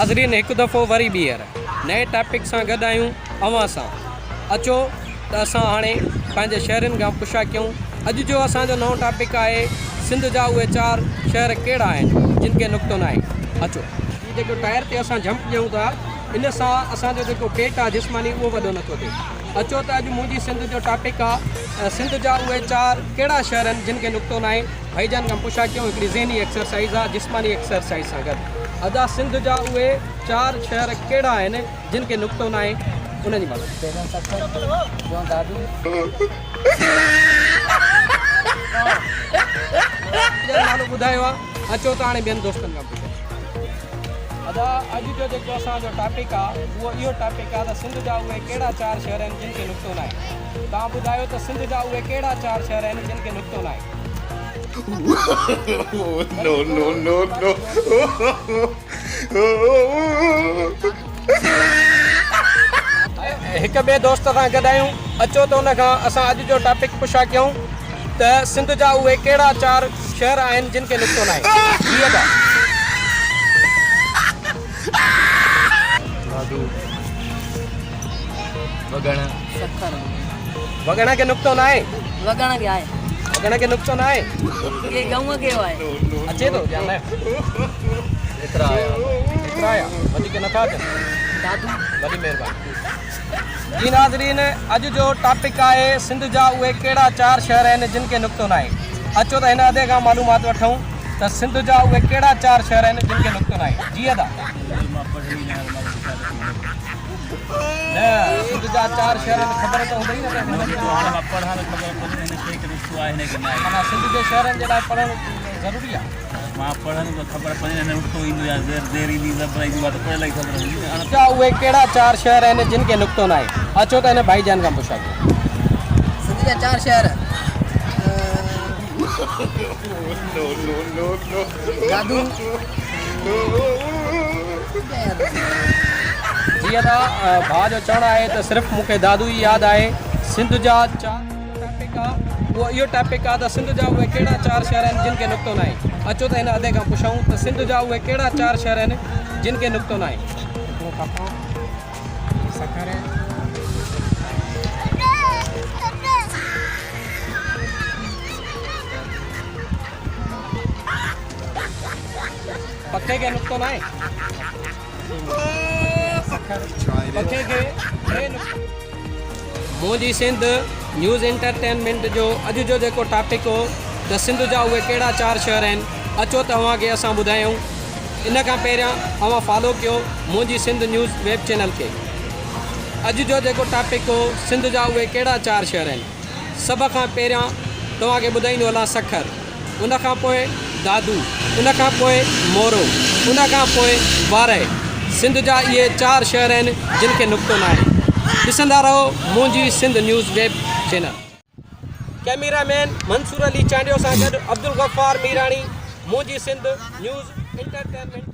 ناظرين هڪ دفعو وري ٻيهر نئين ٽاپڪ سان گڏ آهيون اوهان سان اچو ته اسان هاڻي پنهنجي شهرين کان پڇا ڪيون اڄ جو اسان جو نئون ٽاپڪ آهي سنڌ جا اهي چار شهر ڪهڙا آهن جن کي نقطو ناهي اچو. هي جيڪو ٽائر تي اسان جهمپ ڏيون ٿا ان سان اسان جو جيڪو پيٽ آهي جسماني اهو وڏو نٿو ٿئي اچو ته اڄ منهنجي سنڌ جو ٽاپڪ آهي سنڌ جا اهي چار ڪهڙا شهر آهن جن کي نقطو ناهي ڀائي جان کان پڇا ڪيون هڪڙي ذهني ايڪسرسائيز آ جسماني ايڪسرسائيز سان گڏ ادا سنڌ جا اهي چار شهر ڪهڙا آهن جن کي نقطو ناهي انهن جي مدد. پهريون سکر، ٻيون دادو. جن نالو ٻڌايو آ اچو ته هاڻي ٻين دوستن کان پڇون. ادا اڄ جو جيڪو اسان جو ٽاپڪ آ اهو اهو ٽاپڪ آ ته سنڌ جا اهي ڪهڙا چار شهر آهن جن کي نقطو ناهي. توهان ٻڌايو ته سنڌ جا اهي ڪهڙا چار شهر آهن جن کي نقطو ناهي. No, no, no, no. هڪ ٻئي دوست سان گڏ آهيون اچو ته ان کان اسان اڄ جو ٽاپڪ پڇا ڪيون ته سنڌ جا اهي ڪهڙا چار شهر آهن جن کي نقطو ناهي. جي ادا. دادو. وڳڻ. سکر. وڳڻ کي نقطو ناهي. وڳڻ کي آهي. وڳڻ کي نقطو ناهي. ڪي گئون کي آهي. اچي ٿو يا نه؟ ايترا آيا. ايترا آيا وڌيڪ نٿا اچن. دادو. وڏي مهرباني. جي ناظرين اڄ جو ٽاپڪ آهي سنڌ جا اهي ڪهڙا چار شهر آهن جن کي نقطو ناهي. اچو ته هن ادي کان معلومات وٺون ته سنڌ جا اهي ڪهڙا چار شهر آهن جن کي نقطو ناهي. جي ادا. نه سنڌ جا چار شهر آهن خبر ته هوندئي نه ته معنيٰ سنڌ جي شهرن جي لاء پڙهڻ ضروري آهي. جا اهي ڪهڙا چار شهر آهن جن کي نقطو ناهي اچو ته هن ڀائي جان کان پڇا ڪيون. سنڌ جا چار شهر دادو. جي ادا ڀاء جو چوڻ آهي ته صرف مون کي دادو ئي ياد آهي سنڌ جا چار ٽاپڪ آ اهو اهو ٽاپڪ آ ته سنڌ جا اهي ڪهڙا چار شهر آهن جن کي نقطو ناهي اچو ته هن ادي کان پڇون ته سنڌ جا اهي ڪهڙا چار شهر آهن جن کي نقطو ناهي. هڪڙو ٺٽو، سکر. پکي کي نقطو ناهي. پکي کي ٽي نقطا. منهنجي سنڌ نيوز انٽرٽينمينٽ جو اڄ جو جيڪو ٽاپڪ هو ته سنڌ جا اهي ڪهڙا چار شهر آهن اچو ته اوهان کي اسان ٻڌايون ان کان پهريان اوهان فالو ڪيو منهنجي سنڌ نيوز ويب چينل کي اڄ جو جيڪو ٽاپڪ هو سنڌ جا اهي ڪهڙا چار شهر آهن سڀ کان پهريان توهان کي ٻڌائيندو هلان سکر ان کان پوء دادو، ان کان پوء مورو، ان کان پوء وارهه. سنڌ جا اهي چار شهر آهن جن کي نقطو ناهي. ڏسندا رهو منهنجي Sindh news web channel. Camera man Mansoor Ali Chandio سان گڏ عبدالغفار ميراڻي، منهنجي سنڌ نيوز انٽرٽينمينٽ.